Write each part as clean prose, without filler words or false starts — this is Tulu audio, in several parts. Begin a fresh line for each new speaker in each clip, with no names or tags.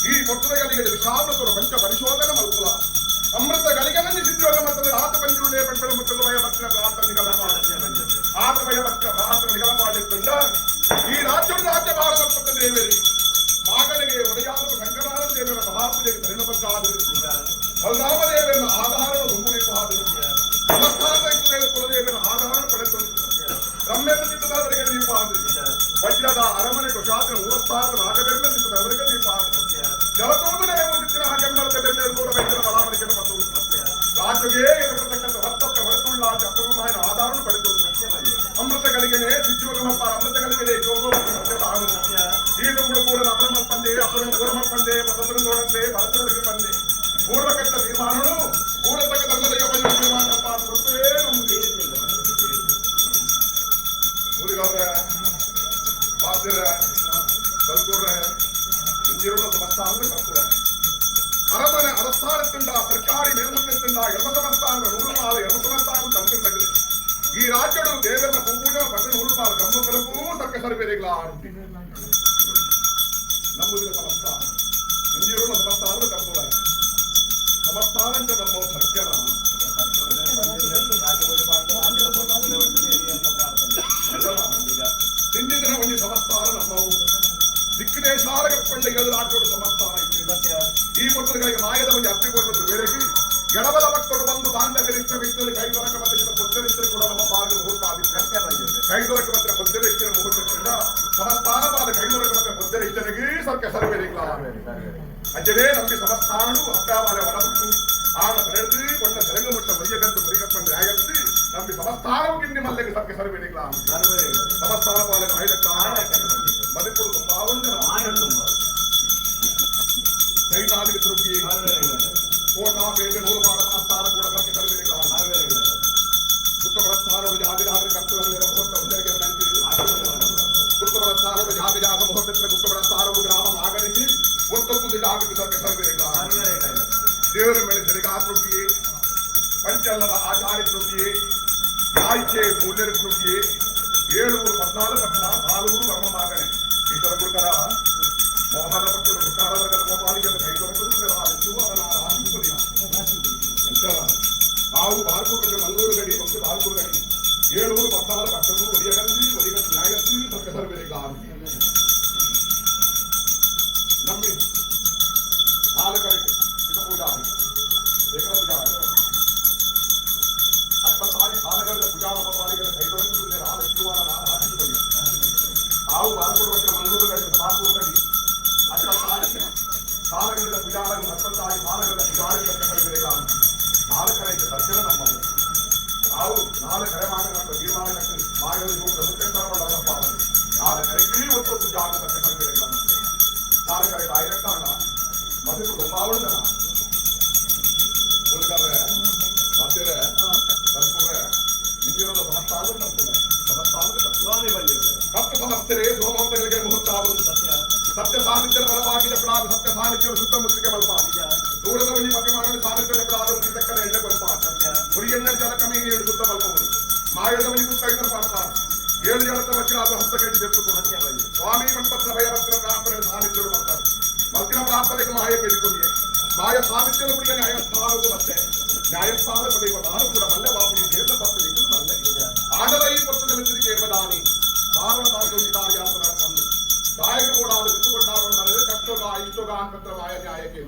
ಈ ಪೊತ್ತುಗಳಿಗೆ ವಿಶಾಲತರು ಪಂಚ ಪರಿಶೋಧನೆ ಮಲ್ಪುಲ ಅಮೃತ ಗಳಿಗನಲ್ಲಿ ಸಿದ್ಯೋಗ ಮತ್ತು ಆತ ಪಂಜುರುಳೆ ಪಂಪಳ ಮುಟ್ಟಲು ಭಯ ಭಕ್ತರ ಪ್ರಾರ್ಥನೆ ನಿಗಮ ಆತ ಭಯ ಭಕ್ತ ಪ್ರಾರ್ಥನೆ ನಿಗಮ ಮಾಡಿತ್ತುಂಡ ಈ ರಾಜ್ಯ ರಾಜ್ಯ ಭಾರತ ದೇವರಿ ಮಾಗನಿಗೆ ಒಡೆಯಾದ ಶಂಕರಾನಂದ ದೇವರ ಮಹಾಪೂಜೆಗೆ ಪರಿಣಮಕ್ಕಾದರು ಬಲರಾಮದೇವರನ್ನ ಆಧಾರವನ್ನು ದುಂಬುರಿಪಾದರು ಸಮಸ್ಥಾನ ಕುಲದೇವರ ಆಧಾರ ಪಡೆದು ರಮ್ಯನ ಚಿತ್ತದವರಿಗೆ ದೀಪಾದರು ವಜ್ರದ ಅರಮನೆ ಕುಶಾತ್ರ ಮೂವತ್ತಾರು ರಾಗಬೆರ್ಮ ಚಿತ್ತದವರಿಗೆ ದೀಪಾದರು ಜಲತೋದನೆ ಚಿತ್ತಿನ ಹಾಗೆಂಬಳದ ಬೆನ್ನೇರು ಮೂರ ವೈದ್ಯರ ಬಲಾಮಣಿಕೆ ಮತ್ತು ರಾಜ್ಯಗೆ ಎದುರತಕ್ಕಂಥ ಹೊತ್ತಪ್ಪ ಹೊರತುಳ್ಳ ಚಕ್ರಮಾಯನ ಆಧಾರವನ್ನು ಪಡೆದು ಅಮೃತಗಳಿಗೆ ಸಿದ್ಧಿಯೋಗಮಪ್ಪ ಅಮೃತಗಳಿಗೆ ಈ ದುಂಬುಡು ಕೂಡ ಅಪರಮಲ್ಪಂದೆ ಅಪರ ಪೂರಮಲ್ಪಂದೆ ಬಸವನ ಭರತನುಡಿಗೆ ಬಂದೆ ಪೂರ್ವಕಟ್ಟ ತೀರ್ಮಾನನು ಪೂರತಕ್ಕ ಧರ್ಮದಯ ತೀರ್ಮಾನಪ್ಪ ಗೊತ್ತೇ ನಮ್ಗೆ ಊರಿಗವ್ರೆ ಬಾಧ್ಯರ ಕಲ್ಕೂರ್ರೆ ಇಂಜಿರುള്ള ಸಮಸ್ಥಾನ ಕಲ್ಕೂರ ಅರಮನೆ ಅರಸ್ಥಾನತ್ತುಂಡ ಸರ್ಕಾರಿ ಮೇಲ್ಮುತ್ತುಂಡ ಎರ್ಮ ಸಮಸ್ಥಾನ ನೂರು ಎರ್ಮ ಸಮಸ್ಥಾನ ತಂತಿರ್ತಂಗಿದೆ ಈ ರಾಜ್ಯಡು ದೇವರ ಪೂಜೆ ಪಟ್ಟಣ ನೂರು ನಾಲ್ಕು ಬ್ರಹ್ಮಕುಲಕ್ಕೂ ತಕ್ಕ ಸರ್ವೇರಿಗಳ ಆರುತಿ ನಮ್ಮದಿನ ಸಮಸ್ಥಾನ ಇಂಜಿರುಳ್ಳ ಸಮಸ್ಥಾನದ ಕಲ್ಕೂರ ಸಮಸ್ಥಾನಂಚ ನಮ್ಮ ಸತ್ಯನ ತಿಂದಿನ ಒಂದು ಸಮಸ್ಥಾನ ನಮ್ಮವು ದಿಕ್ಕುದೇಶಾರಗಪ್ಪಂಡ ಏಳು ರಾಜ್ಯಗಳು ಸಮಸ್ಥಾನ ಇತ್ತು ಈ ಪುತ್ರಗಳಿಗೆ ಮಾಯದ ಒಂದು ಅರ್ಪಿಕೊಂಡು ಬೇರೆಗೆ ಎಡಬಲ ಮಕ್ಕಳು ಬಂದು ಬಾಂಧವ್ಯರಿಷ್ಟ ವ್ಯಕ್ತಿಯಲ್ಲಿ ಕೈ ದೊರಕ ಮತ್ತೆ ಪುತ್ರರಿಷ್ಟರು ಕೂಡ ನಮ್ಮ ಪಾಲು ಮುಹೂರ್ತ ಆಗಿತ್ತು ಕೈ ದೊರಕ ಮತ್ತೆ ಪುತ್ರರಿಷ್ಟರ ಮುಹೂರ್ತದಿಂದ ಸಮಸ್ಥಾನವಾದ ಕೈ ದೊರಕ ಮತ್ತೆ ಪುತ್ರರಿಷ್ಟರಿಗೆ ಸರ್ಕ ಸರ್ವೇರಿಗಳ ಅಂಜನೇ ನಂಬಿ ಸಮಸ್ಥಾನನು ಹತ್ತಾವಾದ ಒಡಬುಟ್ಟು ಆನ ಬೆಳೆದು ಕೊಂಡ ಸೆರಗು ಮುಟ್ಟ ಮರಿಯಗಂದು ಮರಿಗಪ್ಪಂದು ನ್ಯಾಯತ್ತಿ ನಂಬಿ ಸಮಸ್ಥಾನವು ಗಿನ್ನಿ ಮಲ್ಲಿಗೆ ಸರ್ಕ ಸರ್ವೇರಿಗಳ ಸಮಸ್ಥಾನ ಪಾಲನ ಆಯ್ದಕ್ಕ ಮದಿಪುರು ತುಂಬಾ ಕೈನಾಲಿಗೆ ತೃಪ್ತಿ ಕೋಟಾ ಪೇಟೆ ನೂರು ಸಮಸ್ಥಾನ ಕೂಡ ಸರ್ಕ ಸರ್ವೇರಿಗಳ ಉತ್ತಮ ಸ್ಥಾನವು ಜಾತಿ ಕರ್ತವ್ಯ ಮುಹೂರ್ತ ಉದ್ಯೋಗ ಉತ್ತಮ ಸ್ಥಾನವು ಜಾತಿ ಜಾಗ ಮುಹೂರ್ತ ಉತ್ತಮ ಸ್ಥಾನವು ಗ್ರಾಮ ಆಗಣಿಸಿ ಒತ್ತೊತ್ತು ಜಾಗಕ್ಕೆ ಸರ್ಕ ಸರ್ವೇರಿಗಳ ದೇವರ ಮೇಲೆ ಸರಿಗಾ ತೃಪ್ತಿ ಪಂಚಲ್ಲದ ಆಚಾರ್ಯ ತೃಪ್ತಿ ಆಯ್ಕೆ ಮೂಲ್ಯರ ತೃಪ್ತಿ ಏಳೂರು ಪದ್ನಾಲ್ಕು ಪಟ್ಟಣ ನಾಲ್ವರು ವರ್ಮ ಮಾಗಣೆ ಈಶ್ವರ ಗುರುಕರ ಮೋಹನ ಪಟ್ಟಣ ಗುರುಕಾರವರ್ಗದ ಗೋಪಾಲಿಗೆ ಆವು ಬಾರ್ಕೂರು ಮಂಗಳೂರು ಗಡಿ ಮತ್ತು ಬಾರ್ಕೂರು ಗಡಿ ಏಳೂರು ಪದ್ನಾಲ್ಕು ಪಟ್ಟಣವು ಒಡಿಯಗಂದಿ ಒಡಿಗಂದಿ ನ್ಯಾಯತ್ತಿ ತಕ್ಕ ಸರ್ವೇರಿಗಳ ನಂಬಿ ನಾಲ್ಕರಿಗೆ ಇದು ಪೂಜಾರಿ ಏಕರ ಪೂಜಾರಿ ಅಪ್ಪತ್ತಾರಿ ಸಾಲಗಳ ಪೂಜಾರ ಕೈಗೊಳಕು ಆವು ಬಾರ್ಕೂರು ಪಟ್ಟಣ ಮಂಗಳೂರು ಗಡಿ ಬಾರ್ಕೂರು ಗಡಿ ಅಪ್ಪತ್ತಾರಿ ಸಾಲಗಳ ಪೂಜಾರ ಹತ್ತತ್ತಾರಿ ಸಾಲಗಳ ಪೂಜಾರಿ ತಕ್ಕ ಸರ್ವೇರಿಗಳ ನಾಲ್ಕರೈತೆ ದರ್ಶನ ನಮ್ಮವು ಆವು ನಾಲ್ಕರೆ ಮಾಡ ತೀರ್ಮಾನ ಕಟ್ಟಿ ಮಾಯದ ಮುಖ್ಯಸ್ಥರ ನಾಲ್ಕರೆ ಒತ್ತು ಜಾಗ ತಕ್ಕ ಸರ್ವೇರಿಗಳ ನಾಲ್ಕರೆ ಆಯಿರಕ್ಕಾಣ ಮದುಕು ದುಂಬಾವಳದನ ಊರುಗಾರೆ ಮಧ್ಯರೆ ತಲುಪುರೆ ನಿಂಜಿರೋದ ಸಮಸ್ತಾನ ತಲುಪುರೆ ಸಮಸ್ತಾನ ಸಪ್ತ ಸಮಸ್ತರೇ ಸೋಮವಂತಗಳಿಗೆ ಮುಹೂರ್ತ ಆವುದು ಸತ್ಯ ಸಾನ್ನಿಧ್ಯದ ಬಲವಾಗಿ ಪ್ರಾದ ಸತ್ಯ ಸಾನ್ನಿಧ್ಯ ಶುದ್ಧ ಮುತ್ತಿಗೆ ಬಲ್ಪ ದೂರದ ಒಂಜಿ ಪತಿಮಾನದ ಸಾನ್ನಿಧ್ಯ ಪ್ರಾದ ತಕ್ಕದ ಎಳ್ಳೆ ಕೊಲ್ಪ ಹುರಿಯನ್ನ ಜಲ ಕಮ್ಮಿ ಏಳು ಶುದ್ಧ ಬಲ್ಪವರು ಮಾಯದ ಒಂಜಿ ಸುತ್ತ ಐದರ ಪಾಡ್ತಾರೆ ಏಳು ಜಲದ ವಜ್ರ ಅದು ಹಸ್ತಕೈತಿ ತೆಗೆದುಕೊಂಡು ಸ್ವಾಮಿ ಮನ್ಪತ್ರ ಭಯಭಕ್ತರ ಪ್ರಾರ್ಥನೆ ಸಾನ್ನಿಧ್ಯರು ಬರ್ತಾರೆ ಮಲ್ತಿನ ಪ್ರಾರ್ಥನೆಗೆ ಮಾಯ ಕೇಳಿಕೊಂಡಿಯೇ ಮಾಯ ಸಾನ್ನಿಧ್ಯದ ಗುಡಿಯ ನ್ಯಾಯಸ್ಥಾನವೂ ಮತ್ತೆ ನ್ಯಾಯಸ್ಥಾನ ಪಡೆಯುವ ನಾನು ಕೂಡ ಮಲ್ಲೆ ಬಾಪುಡಿ ಸೇರಿದ ಪತ್ರ ಮಲ್ಲೆ ಆಡಲ ಈ ಪತ್ರದಲ್ಲಿ ತಿರುಗಿ ಎಂಬುದಾನಿ ದಾರವದಾಸ ಬಂದು ದಾಯಕ ಕೂಡ ಅದು ಕಷ್ಟೋಗ ಇಷ್ಟೋಗ ಅಂತತ್ರ ಮಾಯ ನ್ಯಾಯಕ್ಕೆ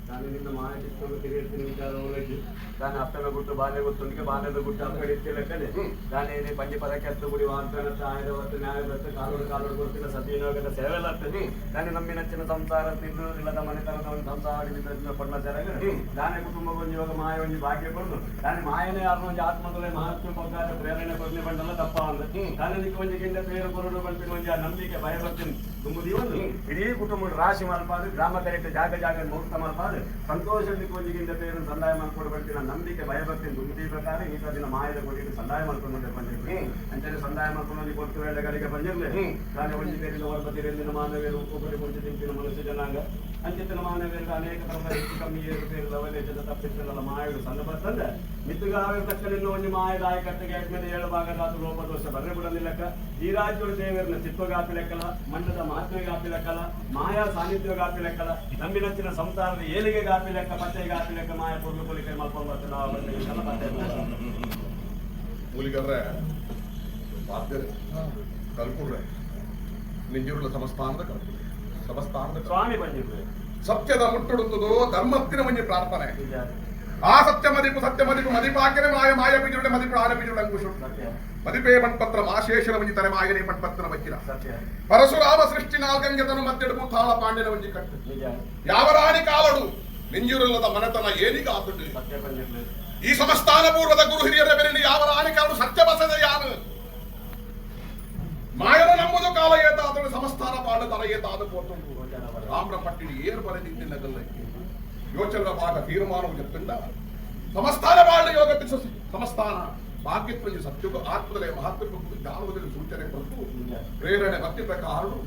ನಾನು ನಿನ್ನ ಮಾಯ ಚಿಕ್ಕದು ತಿರುಗಿರ್ತೀನಿ ವಿಚಾರ ಹೋಗಿ ನಾನು ಅಪ್ಪನ ಗುಟ್ಟು ಬಾಲ್ಯ ಗೊತ್ತುಂಟಿಗೆ ಬಾಲ್ಯದ ಗುಟ್ಟು ಅಪ್ಪಡಿ ಇತ್ತಿಲ್ಲಕ್ಕನೆ ನಾನು ಪಂಚ ಪದಕ್ಕೆ ಹತ್ತು ಗುಡಿ ವಾಂತನ ಆಯ್ದ ಹೊತ್ತು ನ್ಯಾಯ ಬತ್ತು ಕಾಲೋಡು ಕಾಲೋಡು ಗೊತ್ತಿಲ್ಲ ಸತೀನೋಗದ ಸೇವೆ ಎಲ್ಲ ಆಗ್ತದೆ ನಾನು ನಂಬಿ ನಚ್ಚಿನ ಸಂಸಾರ ತಿಂದು ಇಲ್ಲದ ಮನೆತನದ ಒಂದು ಸಂಸಾರ ಪಡ್ಲ ಸೆರಗ ನಾನೇ ಕುಟುಂಬ ಒಂಜಿ ಇವಾಗ ಮಾಯ ಒಂಜಿ ಭಾಗ್ಯ ಕೊಡ್ದು ನಾನು ಮಾಯನೇ ಯಾರು ಒಂಜಿ ಆತ್ಮದಲ್ಲೇ ಮಹಾತ್ಮ ಪಗ್ಗಾದ ಪ್ರೇರಣೆ ಕೊಡ್ಲಿ ಬಂಡಲ್ಲ ತಪ್ಪ ಅಂದ ನಾನು ನಿಕ್ಕ ಒಂಜಿ ಗಿಂಡ ಪೇರು ಕೊರಡು ಬಂಪಿನ ಒಂಜಿ ಆ ನಂಬಿಕೆ ಭಯ ಬರ್ತೀನಿ ತುಂಬುದಿ ಒಂದು ಇಡೀ ಕುಟುಂಬ ರಾಶಿ ಮಲ್ಪಾದು ಗ್ರಾಮ ಕರೆಕ್ಟ್ ಜಾಗ ಜಾಗ ಮುಹೂರ್ತ ಮಲ್ಪಾದು ಸಂತೋಷ ಒಂಜಿ ಗಿಂಡ ಪೇರು ಸಂದಾಯ ಮಾಡ್ಕೊಂಡು ಬರ್ತೀನಿ ನಂಬಿಕೆ ಭಯ ಬರ್ತೀನಿ ತುಂಬುದಿ ಪ್ರಕಾರ ಈ ದಿನ ಮಾಯದ ಕೊಟ್ಟಿಗೆ ಸಂದಾಯ ಮಾಡ್ಕೊಂಡು ಬಂದಿರ್ಲಿ ಅಂಚನೆ ಸಂದಾಯ ಮಾಡ್ಕೊಂಡು ಒಂಜಿ ಕೊಟ್ಟು ವೇಳೆಗಳಿಗೆ ಬಂದಿರ್ಲಿ ನಾನು ಒಂಜಿ ತೆರಿದ ಹೊರಬ ತಿರಿಯಲಿನ ಮಾನವೇರು ಉಪ್ಪು ಕೊಂಚ ತಿಂಪಿನ ಮನುಷ್ಯ ಜನಾಂಗ ಅಂಚಿತನ ಮಾನವೇರು ಅನೇಕ ತರದ ಹೆಚ್ಚು ಕಮ್ಮಿ ಏರು ಪೇರು ಲವಲೇಶದ ತಪ್ಪಿಸಲ್ಲ ಮಾಯಡು ಸಣ್ಣ ಬರ್ತಂದೆ ಮಿತ್ತುಗಾವೆ ತಕ್ಕಲಿನ ಒಂಜಿ ಮಾಯದಾಯ ಕಟ್ಟೆಗೆ ಮೇಲೆ ಏಳು ಭಾಗದಾತು ಲೋಪದೋಷ ಬರ್ರೆ ಬಿಡಲಿಲ್ಲಕ್ಕ ಈ ರಾಜ್ಯದ ದೇವರನ್ನ ಚಿತ್ವಗಾಪಿ ಲೆಕ್ಕಲ ಮಂಡದ ಮಹಾತ್ಮೆಗಾಪಿ ಲೆಕ್ಕಲ ಮಾಯಾ ಸಾನ್ನಿಧ್ಯಗಾಪಿ ಲೆಕ್ಕಲ ನಂಬಿನಂಚಿನ ಸಂಸಾರದ ಏಳಿಗೆ ಗಾಪಿ ಲೆಕ್ಕ ಪತ್ತೆ ಗಾಪಿ ಲೆಕ್ಕ ಮಾಯ ಪೊರ್ಲು ಪೊಲಿಕೆ ಮಲ್ಪೊಂಬತ್ತು ನಾವು ಪತ್ತೆ.
ಮೂಲಿಗರ್ರೆ ಬಾಧ್ಯರೆ ಕಲ್ಪುರ್ರೆ ನಿಂಜೂರ್ಲ ಸಮಸ್ಥಾನದ ಕಲ್ಪುರ್ರೆ ಸಮಸ್ಥಾನದ ಕಲ್ಪುರ್ರೆ.
ಸ್ವಾಮಿ ಬಂದಿದ್ರು.
ಸತ್ಯದ ಮುಟ್ಟುಡುತ್ತದೋ ಧರ್ಮತ್ತಿನ ಮಂಜಿ ಪ್ರಾರ್ಥನೆ.
ನಿಜ.
ಆ ಸತ್ಯ ಮದಿಪು ಸತ್ಯ ಮದಿಪು ಮದಿಪಾಕೆನೆ ಮಾಯ ಮಾಯ ಬಿಜುಡೆ ಮದಿಪು ಆನೆ ಬಿಜುಡೆ ಅಂಕುಶು.
ಸತ್ಯ.
ಮದಿಪೇ ಮಣ್ಪತ್ರ ಮಾಶೇಷನ ಮಂಜಿ ತರೆ ಮಾಯನೆ ಮಣ್ಪತ್ರ ವಜ್ರ.
ಸತ್ಯ.
ಪರಶುರಾಮ ಸೃಷ್ಟಿ ನಾಲ್ಕಂಗೆತನು ಮತ್ತೆಡು ಭೂತಾಳ ಪಾಂಡ್ಯನ ಮಂಜಿ ಕಟ್ಟು.
ನಿಜ.
ಯಾವ ರಾಣಿ ಕಾಲಡು ನಿಂಜುರುಲ್ಲದ ಮನತನ ಏನಿಗ ಆತುಂಡು.
ಸತ್ಯ ಬಂದಿರ್ಲಿ.
ಈ ಸಮಸ್ಥಾನ ಪೂರ್ವದ ಗುರು ಹಿರಿಯರ ಬೆರಳಿ ಯಾವ ರಾಣಿ ಕಾಲು ಸತ್ಯ ಬಸದ ಯಾನು ಮಾಯನ ನಂಬುದು ಕಾಲ ಏತಾದನು ಸಮಸ್ಥಾನ ಪಾಡ ತರ ಏತಾದ ಪೋತುಂಡು. ರಾಮರ ಪಟ್ಟಿಡಿ ಏರು ಬರೆ ನಿಂತಿಲ್ಲಗಲ್ಲ ಯೋಚನದ ಭಾಗ ತೀರ್ಮಾನವು చెప్తుండ ಸಮಸ್ಥಾನ ಬಾಳ ಯೋಗ ಸಮಸ್ಥಾನ ಭಾಗ್ಯತ್ವ ಸತ್ಯಗೂ ಆತ್ಮದಲೆ ಮಹತ್ವಕ್ಕೂ ಜ್ಞಾನದಲ್ಲಿ ಸೂಚನೆ ಕೊಟ್ಟು
ನಿಜ.
ಪ್ರೇರಣೆ ಭಕ್ತಿ ಪ್ರಕಾರರು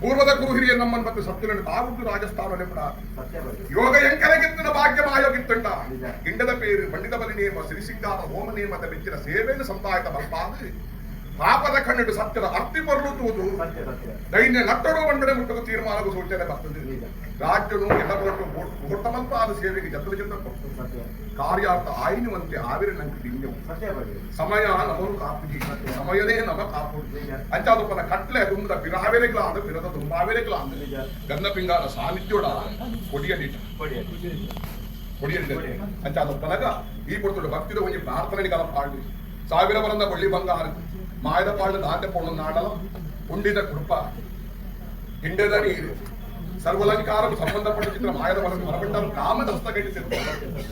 ಪೂರ್ವದ ಗುರು ಹಿರಿಯ ನಮ್ಮನ್ ಮತ್ತು ಸತ್ಯನನ್ನು ತಾಗುಂಟು ರಾಜಸ್ಥಾನ ಕೂಡ.
ಸತ್ಯ ಬಂದಿರ್ಲಿ.
ಯೋಗ ಎಂಕಲಗಿತ್ತಿನ ಭಾಗ್ಯ ಮಾಯೋಗಿತ್ತಂಡ.
ನಿಜ.
ಗಿಂಡದ ಪೇರು ಬಂಡಿದ ಬಲಿ ನೇಮ ಸಿರಿಸಿಂಗಾರ ಹೋಮ ನೇಮದ ಮೆಚ್ಚಿನ ಸೇವೆಯನ್ನು ಸಂದಾಯದ ಬಲ್ಪಾದು ಪಾಪದ ಕಣ್ಣಿಡು ಸತ್ಯದ ಅರ್ತಿ ಪೊರ್ಲು ತೂದು.
ಸತ್ಯ ಸತ್ಯ.
ದೈನ್ಯ ನಟ್ಟಡು ಬಂಡಡೆ ಮುಟ್ಟುವ ತೀರ್ಮಾನಕ್ಕೂ ಸೂಚನೆ ಬರ್ತದೆ.
ನಿಜ.
ರಾಜ್ಯನು ಎಡಬೊಟ್ಟು ಮುಹೂರ್ತಮಲ್ಪ ಆದ ಸೇವೆಗೆ ಜತ್ರ ಜತ್ರ ಕೊಟ್ಟು.
ಸತ್ಯ.
ಕಾರ್ಯಾರ್ಥ ಆಯಿನುವಂತೆ ಆವಿರ ನಂಗೆ ದಿನ್ಯವು.
ಸತ್ಯ ಬಂದಿರ್ಲಿ.
ಸಮಯ ನಮರು ಕಾಪುಜಿ, ಸಮಯದೇ ನಮ ಕಾಪುಜಿ.
ನಿಜ.
ಅಂಚಾದಪ್ಪನ ಕಟ್ಲೆ ತುಂಬದ ಬಿರಾವೆರೆಗ್ಲಾಂದು ಬಿರದ ತುಂಬಾವೆರೆಗ್ಲಾಂದು.
ನಿಜ.
ಗಂಧ ಪಿಂಗಾರ ಸಾನ್ನಿಧ್ಯೋಡ ಕೊಡಿಯಡಿಟ.
ಕೊಡಿ.
ಕೊಡಿಯಡಿಟ. ಅಂಚಾದಪ್ಪನಗ ಈ ಕೊಡ್ತುಡು ಭಕ್ತಿದ ಒಂಜಿ ಪ್ರಾರ್ಥನೆ ಪಾಡ್ಲಿ ಸಾವಿರ ಬರಂದ ಒಳ್ಳಿ ಬಂಗಾರ ಮಾಯದ ಪಾಳು ದಾಂತೆ ಪೊಣ್ಣು ನಾಡಲ ಉಂಡಿದ ಕೃಪ ಗಿಂಡದ ನೀರು ಸರ್ವಲಂಕಾರ ಸಂಬಂಧಪಟ್ಟ ಚಿತ್ರ ಮಾಯದ ಮನಸ್ಸು ಮರಬಂಡರು ಕಾಮದ ಹಸ್ತಗಟ್ಟಿಸಿರು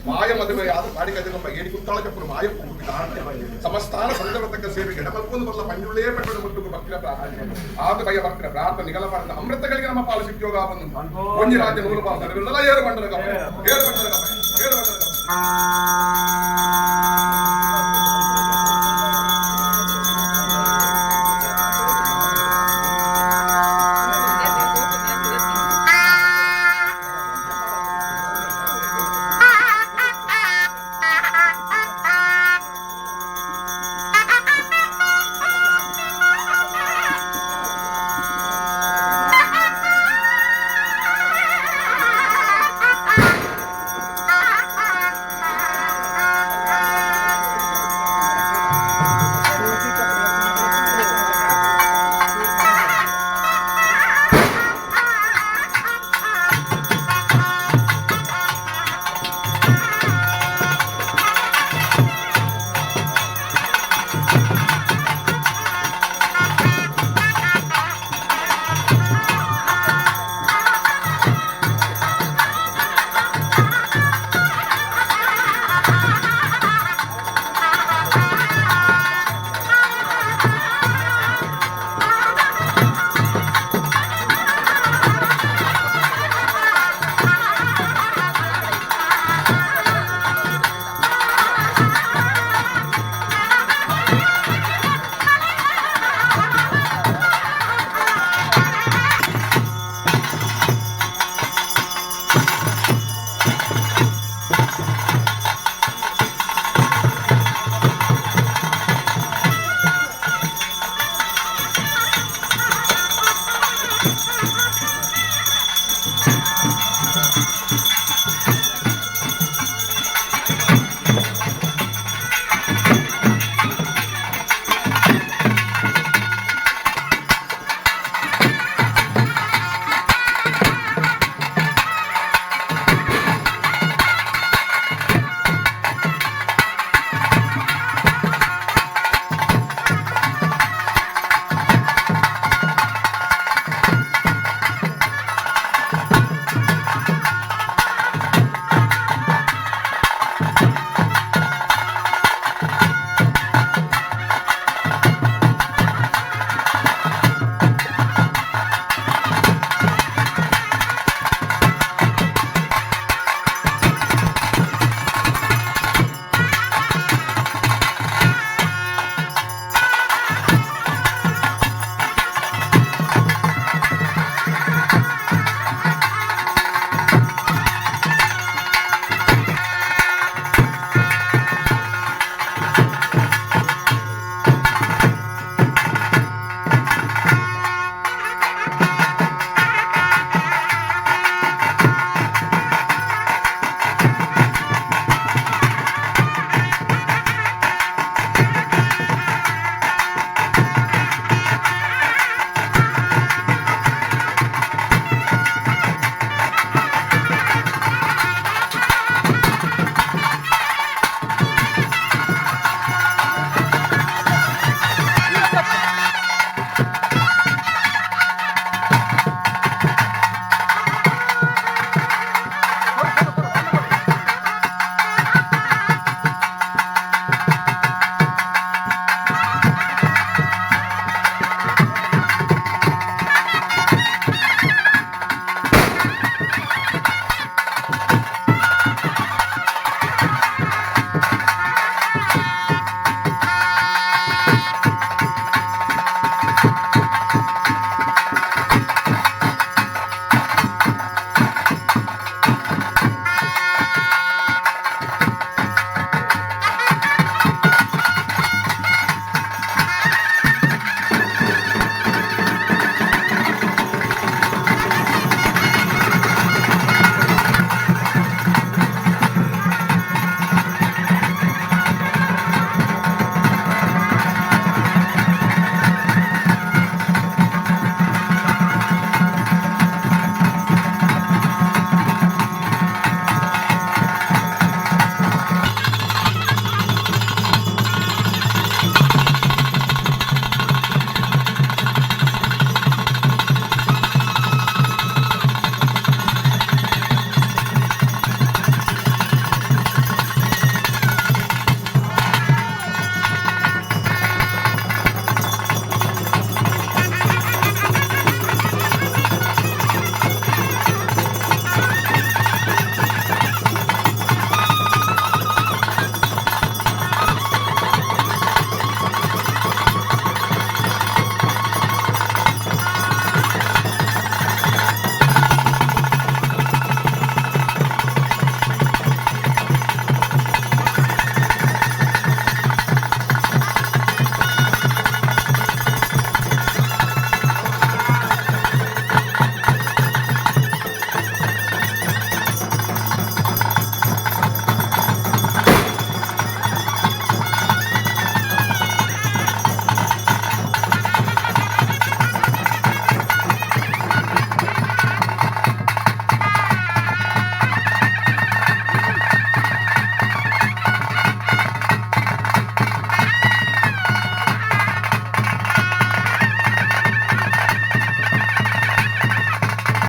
ಮಾಯ ಮದುವೆ ಯಾರು ಪಾಡಿ ಕಜಗಂಬ ಏಡಿ ಕುತ್ತಾಳ ಚಪ್ಪರು ಮಾಯ ಪೂರ್ವಿ ಸಮಸ್ಥಾನ ಸಂದರ್ಭತಕ್ಕ ಸೇವೆಗೆ ಎಡಬಲ್ಕೊಂದು ಬರಲ ಪಂಜುಳ್ಳೇ ಪಟ್ಟಣ ಮುಟ್ಟುಗು ಭಕ್ತಿರ ಪ್ರಾರ್ಥನೆ ಆದ ಭಯ ಭಕ್ತಿರ ಪ್ರಾರ್ಥನೆ ನಿಗಲ ಪಾಡಿದ ಅಮೃತಗಳಿಗೆ ನಮ್ಮ ಪಾಲು ಸಿಕ್ಯೋಗ ಬಂದು ಒಂಜಿ ರಾಜ್ಯ ನೂರು ಪಾಲು ನಡುವಿರಲ್ಲ ಏರು ಬಂಡರ ಗಮನ ಏರು ಬಂಡರ ಗಮನ ಏರು ಬಂಡರ ಗಮನ.